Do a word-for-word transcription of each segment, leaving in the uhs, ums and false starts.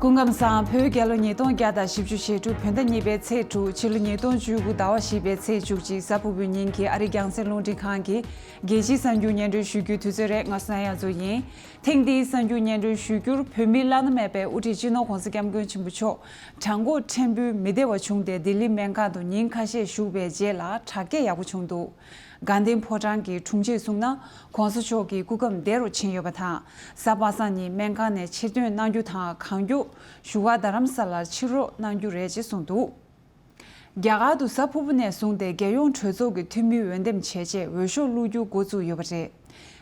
སྐུ་ཁམས་བཟང་། བོད་རྒྱལ་ལོ་ཉིས་སྟོང་བརྒྱ་དང་བཞི་བཅུ་ཞེ་དྲུག་བོད་ཟླ་གཉིས་པའི་ཚེས་དྲུག་ཕྱི་ལོ་ཉིས་སྟོང་བཅུ་དགུ་ཟླ་བ་བཞི་པའི་ཚེས་བཅུ་གཅིག་གཟའ་ཕུར་བུའི་ཉིན་གྱི་ཨ་རིའི་རྒྱང་སྲིང་རླུང་འཕྲིན་ཁང་གི་རྒྱལ་སྤྱིའི་གསར་འགྱུར་སྙན་སྒྲོན་ཞུ་རྒྱུའི་དུས་ཚོད་རེད། ང་སོ་ན་ཡ་མཚོ་ཡིན། ཐེངས་འདིའི་གསར་འགྱུར་སྙན་སྒྲོན་ཞུ་རྒྱུར། བོད་མིའི་བླ་ན་མེད་པའི་དབུ་ཁྲིད་སྤྱི་ནོར་༧གོང་ས་༧སྐྱབས་མགོན་ཆེན་པོ་མཆོག་བྲང་ཁོག་ཕྲན་བུའི་མི་བདེ་བ་བྱུང་སྟེ་ལྡི་ལི་སྨན་ཁང་དུ་ཉིན་ཁ་ཤས་བཞུགས་པའི་རྗེས་ལ་དྲག་སྐྱེད་ཡག་པོ་བྱུང་འདུག་དགའ་ལྡན་ཕོ་བྲང་གི་དྲུང་ཆེས་གསུངས་ན། ༸གོང་ས་མཆོག་གི་སྐུ་ཁམས་བདེ་རུ་ཕྱིན་ཡོད་པ་དང་། གཟའ་པ་སངས་ཉིན་སྨན་ཁང་ནས་ཕྱིར་ཐོན་གནང་རྒྱུ་དང་། གང་མགྱོགས་བཞུགས་སྒར་རྡ་རམ་ས་ལར་ཕྱིར་རོགས་གནང་རྒྱུ་རེད་ཅེས་གསུངས་འདུག་རྒྱ་གར་དུ་གཟའ་ཕུར་བུ་ནས་བཟུང་སྟེ་རྒྱལ་ཡོངས་གྲོས་ཚོགས་ཀྱི་འཐུས་མིའི་འོས་འདེམས་བྱས་རྗེས་འོས་ཤོག་བླུག་རྒྱུ་འགོ་བཙུགས་ཡོད་པ་རེད།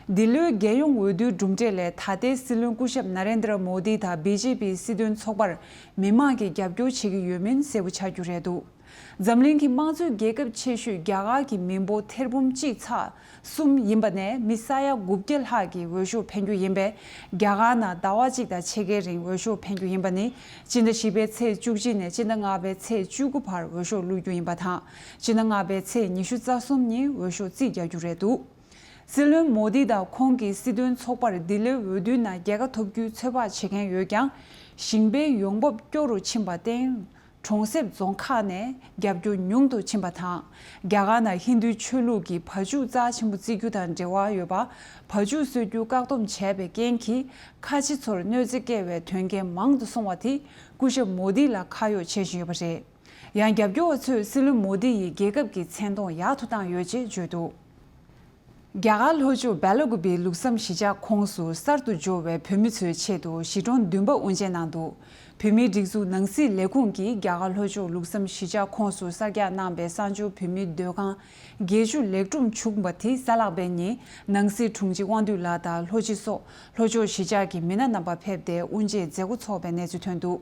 འདི་ལོའི་རྒྱལ་ཡོངས་འོས་བསྡུའི་གྲུབ་འབྲས་ལས་ད་ལྟའི་སྲིད་བློན་སྐུ་ཞབས་ན་རེན་དྲ་མོ་དི་དང་བི་ཇེ་པི་སྲིད་དོན་ཚོགས་པར་མི་མང་གིས་རྒྱབ་སྐྱོར་བྱེད་ཀྱི་ཡོད་མིན་གསལ་པོ་ཆགས་རྒྱུ་རེད་འདུག་འཛམ་གླིང་གི་དམངས་གཙོའི་རྒྱལ་ཁབ་ཆེ་ཤོས་རྒྱ་གར་གྱི་མི་འབོར་ཐེར་འབུམ་གཅིག་ཚེག་གསུམ་ཡིན་པ་ནས་མི་ས་ཡ་དགུ་བརྒྱ་ལྷག་གིས་འོས་ཤོག་འཕེན་རྒྱུ་ཡིན་པས། རྒྱ་གར་ནང་ཟླ་བ་གཅིག་དང་ཕྱེད་ཀའི་རིང་འོས་ཤོག་འཕེན་རྒྱུ་ཡིན་པ་ནི། སྤྱི་ཟླ་བཞི་པའི་ཚེས་བཅུ་གཅིག་ནས་སྤྱི་ཟླ་ལྔ་པའི་ཚེས་བཅུ་དགུ་བར་འོས་ཤོག་བླུག་རྒྱུ་ཡིན་པ་དང་། སྤྱི་ཟླ་ལྔ་པའི་ཚེས་ཉི་ཤུ་རྩ་གསུམ་ཉིན་འོས་ཤོག་རྩིས་རྒྱག་རྒྱུ་རེད་འདུག་སྲིད་བློན་མོ་དི་དང་ཁོང་གི་སྲིད་དོན་ཚོགས་པར་འདི་ལོའི་འོས་བསྡུའི་ནང་རྒྱལ་ཁ་ཐོབ་རྒྱུའི་ཚོད་དཔག་བྱེད་མཁན་ཡོད་ཀྱང་། ཞིང་པའི་ཡོང་འབབ་སྐྱོ་རུ་ཕྱིན་པར་བརྟེན། གྲོང་གསེབ་རྫོང་ཁག་ནས་རྒྱབ་སྐྱོར་ཉུང་དུ་ཕྱིན་པ་དང་། རྒྱ་གར་ནང་ཧིན་རྡུའི་ཆོས་ལུགས་ཀྱི་བ་ཕྱུགས་རྩ་ཆེན་པོ་བརྩི་རྒྱུ་དང་འབྲེལ་བ་ཡོད་པ། བ་ཕྱུགས་གསོ་རྒྱུ་བཀག་སྡོམ་བྱས་པའི་རྐྱེན་གྱིས། ཁ་ཆེ་ཚོར་གནོད་འཚེ་བཀལ་བའི་དོན་རྐྱེན་མང་དུ་སོང་བ་དེས་སྐུ་ཞབས་མོ་དི་ལ་ཁ་གཡོག་བྱེད་བཞིན་ཡོད་པ་རེད། ཡང་རྒྱབ་སྐྱོར་བ་ཚོས་སྲིད་བློན་མོ་དི་ཡི་རྒྱལ་ཁབ་ཀྱི་མཚན་མཐོང་ཡག་ཏུ་བཏང་ཡོད་ཅེས་བརྗོད་འདུག་རྒྱ་གར་ལྷོ་ཕྱོགས་སྦེལ་ཀོབ་པི་ལུགས་བསམ་གཞིས་ཆགས་ཁོངས་སུ་གསར་དུ་འབྱོར་བའི་བོད་མི་ཚོའི་ཆེད་དུ་གཞིས་གྲོང་བདུན་པ་དབུ་འབྱེད་གནང་འདུག་བོད་མིའི་སྒྲིག་འཛུགས་ནང་སྲིད་ལས་ཁུངས་ཀྱིས་རྒྱ་གར་ལྷོ་ཕྱོགས་ལུགས་བསམ་གཞིས་ཆགས་ཁོངས་སུ་གསར་རྒྱག་གནང་པའི་གསར་འབྱོར་བོད་མིའི་སྡོད་ཁང་བརྒྱད་ཅུ་ལེགས་གྲུབ་བྱུང་བ་དེ་གཟའ་ལྷག་པའི་ཉིན་ནང་སྲིད་དྲུང་ཆེ་དབང་འདུས་ལགས་དང་ལྷོ་སྤྱི་སོགས་ལྷོ་ཕྱོགས་གཞིས་ཆགས་ཀྱི་མི་སྣ་རྣམ་པ་ཕེབས་ཏེ་དབུ་འབྱེད་མཛད་སྒོ་འཚོགས་པའི་གནས་ཚུལ་ཐོན་འདུག་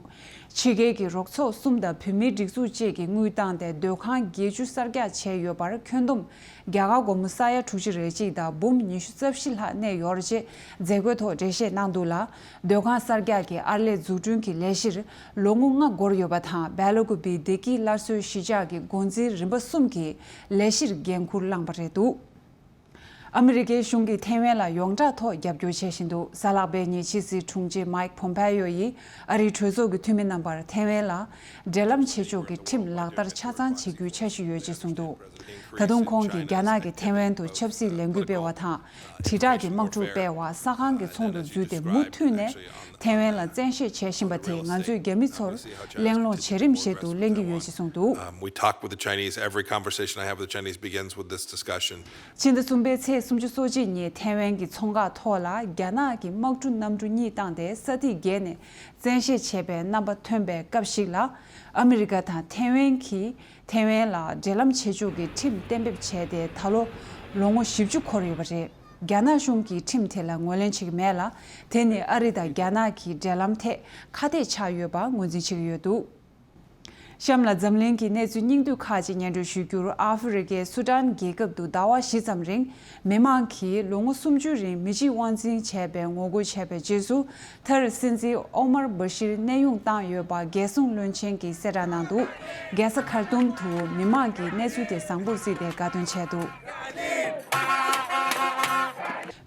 ཕྱི་རྒྱལ་གྱི་རོགས་ཚོགས་གསུམ་དང་བོད་མིའི་སྒྲིག་འཛུགས་བཅས་ཀྱིས་དངུལ་བཏང་སྟེ་སྡོད་ཁང་བརྒྱད་ཅུ་གསར་རྒྱག་བྱས་ཡོད་པར་ཁྱོན་བསྡོམས་རྒྱ་གར་སྒོར་མོ་ས་ཡ་དྲུག་ཅུ་རེ་གཅིག་དང་འབུམ་ཉི་ཤུ་རྩ་བཞི་ལྷག་གནས་ཡོད་རེད་ཅེས་མཛད་སྒོའི་ཐོག་འགྲེལ་བཤད་གནང་འདུག་ལ། སྡོད་ཁང་གསར་རྒྱག་གི་ཨར་ལས་འཛུགས་སྐྲུན་གྱི་ལས་གཞིར་ལོ་ངོ་ལྔ་འགོར་ཡོད་པ་དང་། སྦེལ་ཀོབ་པི་བདེ་སྐྱིད་སླར་གསོའི་གཞིས་ཆགས་ཀྱི་འགོ་འཛིན་རིམ་པ་གསུམ་གྱི་ལས་གཞིར་འགན་འཁུར་བླངས་པ་རེད་འདུག་ཨ་མི་རི་ཀའི་གཞུང་གིས་ཐེ་ཝན་ལ་ཡོངས་གྲགས་ཐོག་རྒྱབ་སྐྱོར་བྱེད་བཞིན་འདུག་གཟའ་ལྷག་པའི་ཉིན་ཕྱི་སྲིད་དྲུང་ཆེ་མའིག་ཕོམ་ཕེ་ཡོ་ཡིས་ཨ་རིའི་གྲོས་ཚོགས་ཀྱི་འཐུས་མི་རྣམ་པར་ཐེ་ཝན་ལ་འབྲེལ་ལམ་བྱེད་ཕྱོགས་ཀྱི་ཁྲིམས་ལག་བསྟར་ཆ་ཚང་བྱེད་རྒྱུའི་འཆར་གཞི་ཡོད་ཅེས་གསུངས་འདུག་ད་དུང་ཁོང་གིས་རྒྱ་ནག་གིས་ཐེ་ཝན་དུ་ཆབ་སྲིད་ལས་འགུལ་སྤེལ་བ་དང་། དྲིལ་བསྒྲགས་ཀྱི་དམག་འཁྲུག་སྤེལ་བ། ས་ཁང་གི་ཚོགས་འདུ་བརྒྱུད་དེ་མུ་མཐུད་ནས་ཐེ་ཝན་ལ་བཙན་ཤེད་བྱེད་བཞིན་པ་དེས་ང་ཚོས་རྒྱ་མི་ཚོར་གླེང་སློང་བྱེད་རིམ་བཞིན་དུ་གླེང་གི་ཡོད་ཅེས་གསུངས་འདུག Um, we talk with the Chinese. Every conversation I have with the Chinese begins with this discussion. ཕྱི་ཟླ་གསུམ་པའི་ཚེས་སུམ་ཅུ་སོ་གཅིག་ཉིན་ཐེ་ཝན་གྱི་མཚོ་འགག་ཐོག་ལ་རྒྱ་ནག་གིས་དམག་གྲུ་གནམ་གྲུ་གཉིས་བཏང་སྟེ་ས་ཐིག་བརྒལ་ནས་བཙན་ཤེད་བྱས་པའི་རྣམ་པ་ཐོན་པའི་སྐབས་ཤིག་ལ། ཨ་མི་རི་ཀ་དང་ཐེ་ཝན་གྱིས་ཐེ་ཝན་ལ་འབྲེལ་ལམ་བྱེད་ཕྱོགས་ཀྱི་ཁྲིམས་གཏན་འབེབས་བྱས་ཏེ་ད་ལོ་ལོ་ངོ་བཞི་བཅུ་འཁོར་ཡོད་པ་རེད། རྒྱ་ནག་གཞུང་གིས་ཁྲིམས་དེ་ལ་ངོས་ལེན་བྱེད་ཀྱི་མེད་ལ། དེ་ནི་ཨ་རི་དང་རྒྱ་ནག་གི་འབྲེལ་ལམ་ཐད་ཁ་གཏད་ཆགས་ཡོད་པ་ངོས་འཛིན་བྱེད་ཀྱི་ཡོད་འདུག་གཤམ་ལ་འཛམ་གླིང་གི་གནས་ཚུལ་སྙིང་བསྡུས་ཁག་ཅིག་སྙན་སྒྲོན་ཞུ་རྒྱུར། ཨ་ཧྥེ་རི་ཀའི་སུ་ཏན་རྒྱལ་ཁབ་ཏུ་ཟླ་བ་བཞི་ཙམ་རིང་མི་མང་གིས་ལོ་ངོ་སུམ་ཅུའི་རིང་མི་གཅིག་དབང་འཛིན་བྱས་པའི་ངོ་རྒོལ་བྱས་པའི་རྗེས་སུ། མཐར་སྲིད་འཛིན་ཨོ་མར་བྷ་ཤིར་གནས་དབྱུང་བཏང་ཡོད་པ་རྒྱལ་སྲུང་བློན་ཆེན་གྱིས་གསལ་བསྒྲགས་གནང་འདུག་རྒྱལ་ས་ཁར་ཏུམ་དུ་མི་མང་གིས་གནས་ཚུལ་དེ་བཟང་པོར་བརྩིས་ཏེ་དགའ་སྟོན་བྱས་འདུག་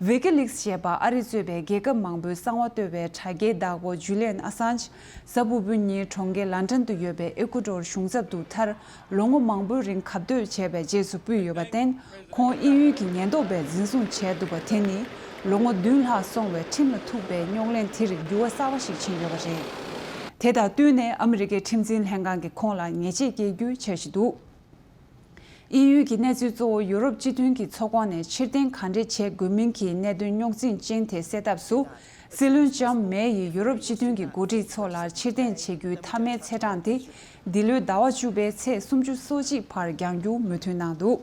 ཝི་ཀི་ལིགས་ཞེས་པ་ཨ་རི་གཙོས་པའི་རྒྱལ་ཁབ་མང་པོའི་གསང་བ་གཏོད་པའི་དྲ་རྒྱའི་བདག་པོ་ཇུ་ལི་ཡན་ཨ་སཱན་ཇི་གཟའ་ཕུར་བུའི་ཉིན་གྲོང་ཁྱེར་ལན་ཀྲན་དུ་ཡོད་པའི་ཨེ་ཀུ་ཏོར་གཞུང་ཚབ་ཏུ་མཐར་ལོ་ངོ་མང་པོའི་རིང་གབ་སྡོད་བྱས་པའི་རྗེས་སུ་ཕུད་ཡོད་པར་བརྟེན། ཁོང་དབྱིན་ཡུལ་གྱི་ཉེན་རྟོག་པས་འཛིན་བཟུང་བྱས་འདུག་པ་དེ་ནི་ལོ་ངོ་བདུན་ལྷག་སོང་བའི་ཁྲིམས་ལ་ཐུག་པའི་རྙོག་གླེང་དེར་འགྱུར་བ་གསར་པ་ཞིག་ཕྱིན་ཡོད་པ་རེད། དེ་དང་བསྟུན་ནས་ཨ་མི་རི་ཀའི་ཁྲིམས་འཛིན་ལྷན་ཁང་གིས་ཁོང་ལ་ཉེས་ཆད་བཀལ་རྒྱུའི་འཆར་གཞི་འདུག་དབྱིན་ཡུལ་གྱི་གནས་ཚུལ་གཙོ་བོ་ཡུ་རོབ་སྤྱི་མཐུན་གྱི་ཚོགས་ཁོངས་ནས་ཕྱིར་འཐེན་ག་འདྲས་བྱེད་དགོས་མིན་གྱི་གནད་དོན་རྙོག་འཛིང་ཅན་དེ་སེལ་ཐབས་སུ། སྲིད་བློན་ལྕམ་མེ་ཡིས་ཡུ་རོབ་སྤྱི་མཐུན་གྱི་འགོ་ཁྲིད་ཚོ་ལ་ཕྱིར་འཐེན་བྱེད་རྒྱུའི་མཐའ་མའི་ཚེས་གྲངས་དེ་འདི་ལོའི་ཟླ་བ་བཅུ་པའི་ཚེས་སུམ་ཅུ་སོ་གཅིག་བར་འགྱངས་རྒྱུ་མོས་མཐུན་གནང་འདུག་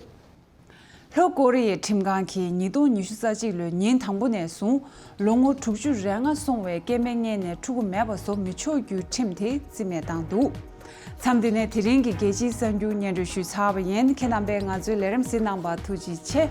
ལྷོ་ཀོ་རི་ཡའི་ཁྲིམས་ཁང་གིས་ཉིས་སྟོང་ཉི་ཤུ་རྩ་གཅིག་ལོའི་ཉིན་དང་པོ་ནས་བཟུང་ལོ་ངོ་དྲུག་ཅུ་རེ་ལྔ་སོང་བའི་སྐྱེ་དམན་མངལ་ནས་ཕྲུ་གུ་མེད་པ་བཟོ་མི་ཆོག་རྒྱུའི་ཁྲིམས་དེ་རྩིས་མེད་བཏང་འདུག་མཚམས་འདི་ནས་དེ་རིང་གི་རྒྱལ་སྤྱིའི་གསར་འགྱུར་སྙན་སྒྲོན་ཞུས་ཚར་བ་ཡིན། ཁྱེད་རྣམ་པས་ང་ཚོའི་ལས་རིམ་གཟིགས་གནང་བར་ཐུགས་རྗེ་ཆེ།